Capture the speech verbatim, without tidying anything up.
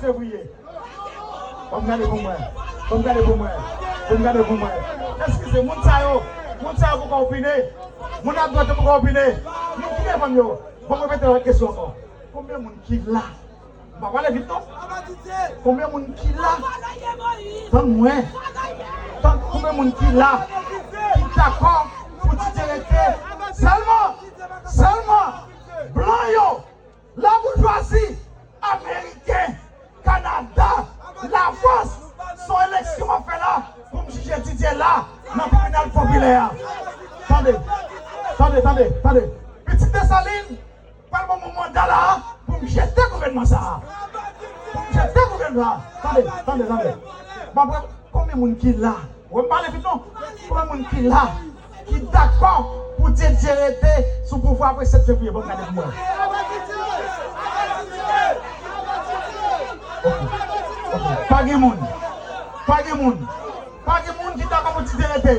Fevriye. Ban m gade pou mwen. Ban m gade pou mwen. Ban m gade pou mwen. Eskize, moun sa yo, moun sa yo poko opine. Moun adwat yo poko opine. Moun ki devan m yo. Ban m repete lòt kesyon ankò. Konbyen moun ki la? M pa pale vit non. Konbyen moun ki la? Tann mwen. Tann konbyen moun ki la? Ki dakò pou Didier rete? Sèlman, sèlman, blan yo, laboujwazi, ameriken, Kanada, Lafrans, se yon eleksyon w ap fè la pou m jije Didier la nan tribinal popilè a. Tande, tande, tande, tande. Pitit Desalin pral ban mwen manda la pou m jete gouvènman sa a. Pou m jete gouvènman sa a. Tande, tande, tande. Bon, bon, konbyen moun ki la? Wè m pale vit non. Konbyen moun ki la? Ki dakò pou Didier rete sou pouvwa apre sèt fevriye? Bon, gade pou mwen. Ok, ok. Pa gen moun. Pa gen moun. Pa gen moun ki dakò pou Didier rete.